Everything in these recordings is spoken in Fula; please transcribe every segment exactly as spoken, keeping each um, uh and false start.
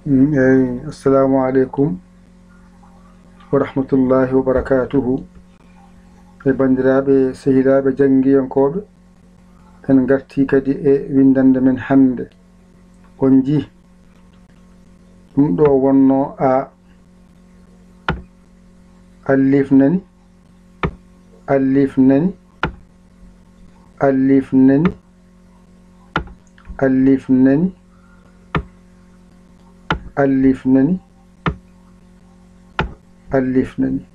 Mm, eyi, assalamu aleykum wa rahmatullahi wa barakatuhu. E banndiraaɓe, sehilaaɓe janngiyankooɓe, en ngartii kadi e winndannde men hannde. On njii, ɗum ɗo wonno A, alif nani, alif nani, alif nani, alif nani, alif nani, alif nani.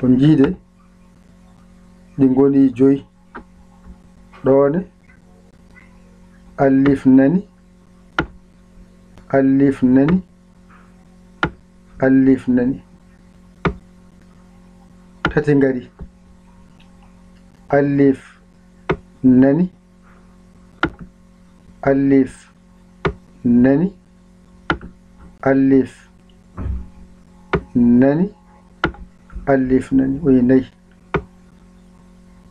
On njii de, ɗi ngoni joyi. Ɗo ne, alif nani, alif nani, alif nani. Tati ngari. Alif nani, alif nani, alif nani, alif nani. Woni nayi.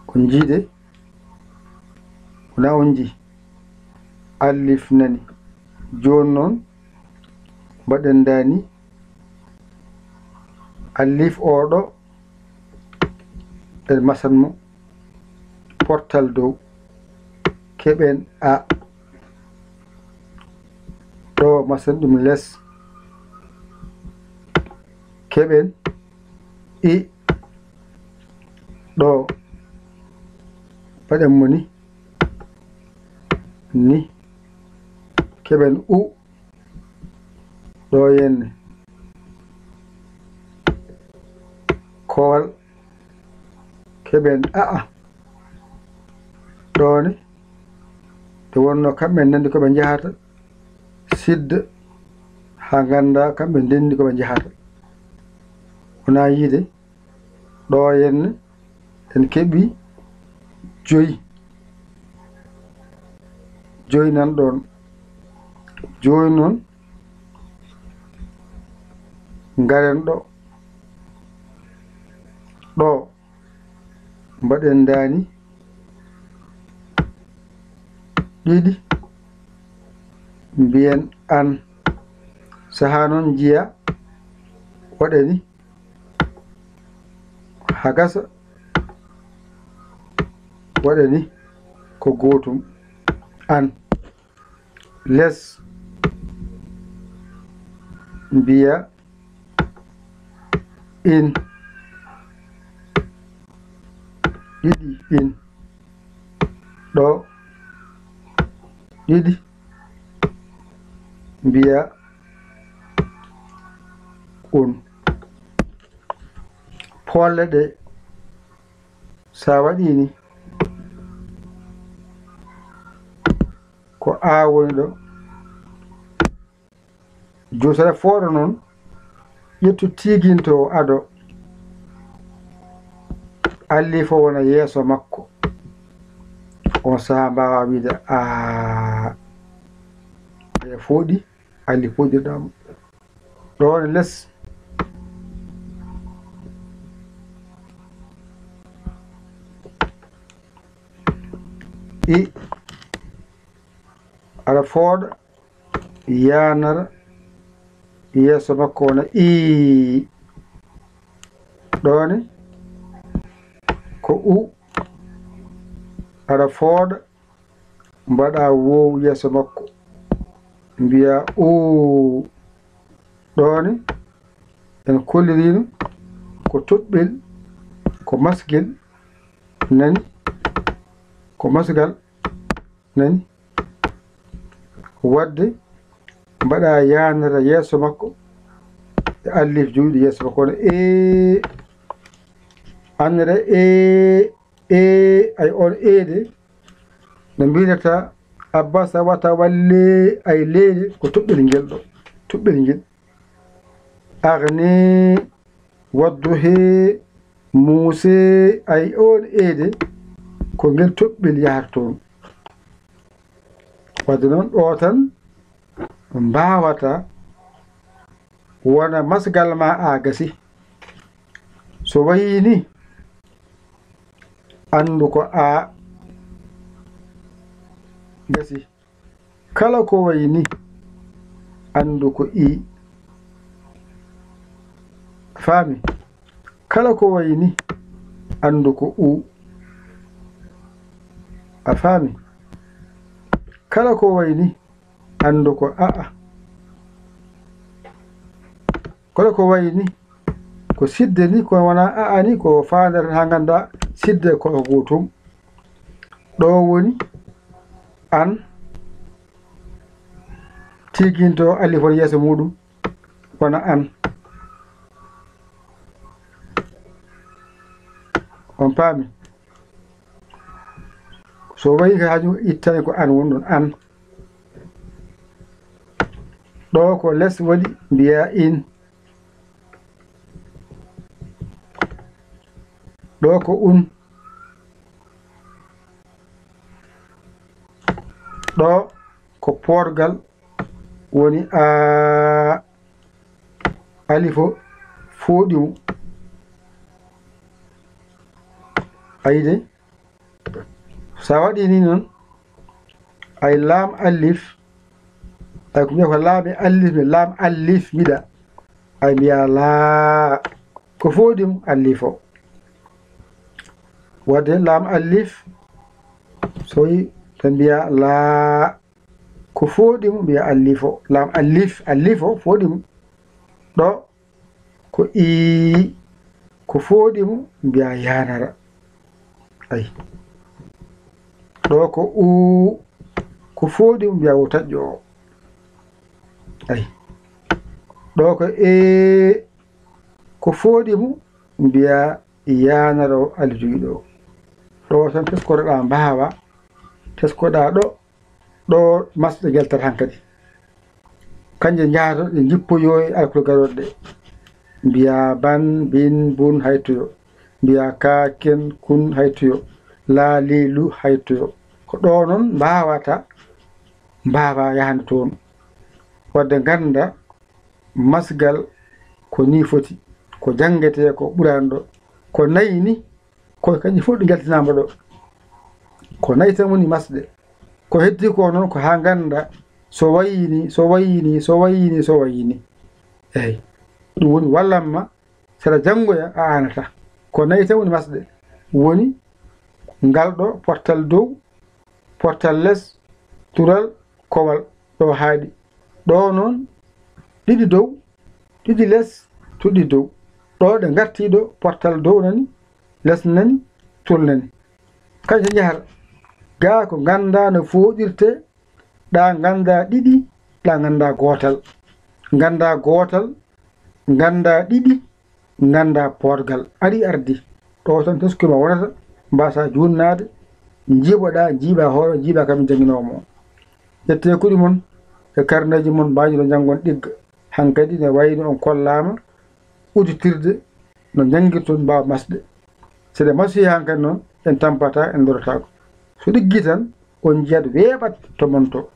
On njii de? Wona on njii? Alif nani. Jooni noon, mbaɗen ndaani alif o ɗo, en masan mo portal dow, keɓen A. Ɗo masen ɗum les, keɓen I. Ɗo mbaɗen mo ni, ni, keɓen U. Ɗo yenne kowal, keɓen A. Ɗo ne, nde wonno kamɓe nandi ko ɓe njahata, sidda haa ngannda kamɓe ndenndi ko ɓe njahata. Wona yiide, ɗo henne en keɓi joyi. Joyi nan ɗon. Jooni noon, ngaren ɗo. Ɗo, mbaɗen ndaani ɗiɗi, mbiyen an. Sahaa noon njiya waɗani haa gasa, waɗani ko gootum, an. Les, mbiya in, ɗiɗi in, ɗo, ɗiɗi, mbiya un. Poolle ɗe, so a waɗii ni, ko A woni ɗo. Jooni so aɗa fooɗa noon, ƴettu tiiginto o ado, allifa o wona yeeso makko. On sahaa mbaawaa wiide, "Aa, ɓe fooɗi, allifa fooɗirɗaa mo." Ɗo woni les. I, aɗa fooɗa, yaanara, yeeso makko wona ii. Ɗo ne, ko u, aɗa fooɗa, mbaɗa woow yeeso makko, mbiya uu. Ɗo ne, en kolliriino ko toɓɓel, ko masgel, nani, ko masgal, nani. Waɗde mbaɗa yaanara yeeso makko e allif juuɗe yeeso makko, wona ee, annira ee, ee, ay on ee de, no mbiyata abasa wata walle, ay leede ko toɓɓel ngel ɗo, toɓɓel ngel. Agne, wadduhe, muuse, ay on ee de, ko ngel toɓɓel yahata toon. Wadde noon ɗo tan mbaawata wona masgal ma a gasi. So wayii ni, anndu ko a gasi. Kala ko wayi ni, anndu ko i. Faami? Kala ko wayi ni, anndu ko u. A faami? Kala ko wayi ni, anndu ko a. Kala ko wayi ni, ko sidde ni, ko wona a ni, ko faandata haa ngannda sidde ko gootum. Ɗo woni an, tiginto alif on yeeso muɗum, wona an. On paami? So wayi ka hajum ittani ko an wonɗon an. Ɗo ko les waɗi mbiya in. Ɗo ko un. Ɗo ko poorgal woni a alifo fooɗi mo. Ayde, so a waɗi ni noon, ay laam alif, ay ko mbiya ko laami alif, mi laam alif mbiɗa, ay mbiya laa, ko fooɗi mo alifo. Wadde laam alif, so yi tan mbiya laa, ko fooɗi mo mbiya alifo. Laam alif, alifo fooɗi mo. Ɗo ko ii, ko fooɗi mo mbiya yanara. Ay. Ɗo ko uu, ko fooɗi mo mbiya wo taƴƴo o. Ay. Ɗo ko ee, ko fooɗi mo mbiya yanara o alif jogiiɗo o. Ɗo tan teskotoɗaa mbaawa, teskoɗaa ɗo, ɗo masɗe ngeltata hankadi. Kanje njahata ɗe njippoyo e alkule garoɗe ɗe. Mbiya ban, bin, bun, haytoyo. Mbiya ka, ken, kun, haytoyo. Laa, li, lu, haytoyo. Ko ɗo noon mbaawata, mbaawa yahande toon. Wadde ngannda masgal ko ni foti, ko janngetee ko ɓurani ɗo. Ko nayi ni, ko kañum fof ɗi njaltinaama ɗo. Ko nayi tan woni masɗe. Ko heddi ko noon ko haa ngannda so wayi ni, so wayi ni, so wayi ni, so wayi ni. Eey. Ɗum woni wallamma, saɗa janngoya a aanata. Ko nayi tan woni masɗe. Woni ngal ɗo pottal dow, pottal les, tural, kowal, ɗo haaɗi. Ɗo noon, ɗiɗi dow, ɗiɗi les, tuɗi dow. Ɗo ɗe ngarti ɗo, pottal dow nani, les nani, tul nani. Kañum njahata. Gaa ko ngannda no fooɗirte, ɗa ngannda ɗiɗi, ɗa ngannda gootal. Ngannda gootal, ngannda ɗiɗi, ngannda poorgal. Ari ardi. Ɗo tan teskima wonata, mbasa juunnaade, njiiɓoɗa, njiiɓa hoore, njiiɓa kam jannginoowo mo. Ƴettee kuɗi mon e karneeji mon, mbaaji ɗo njanngon ɗigga. Hankadi ne wayno on kollaama udditirde no njanngirton mbaawa masde. So ɗe masoyi hankadi noon, en tampataa, en lorotaako. So ɗiggi tan, on njiyat weeɓat to mon to.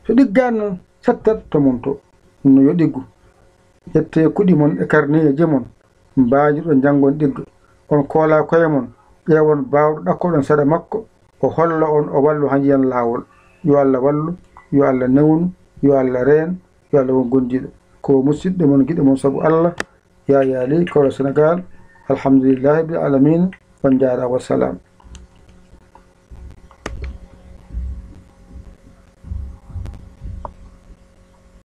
So ɗiggaani noon, sattat to mon to. No yo ɗiggu. Ƴettee kuɗi mon e karneeji mon, mbaaji ɗo njanngon ɗigga. On koolaa koye mon, ƴeewon baawɗo ɗakkoɗon seeɗa makko, o holla on, o wallu haa njiyan laawol. Yo Allah wallu, yo Allah newnu, yo Allah reen, yo Allah won gondiiɗo. Ko musidɗo mon, giɗo mon sabu Allah, Yaya Ly, Kolo Senegal. Alhamdulillahi rabbil alamina. On njaaraama, wassalam.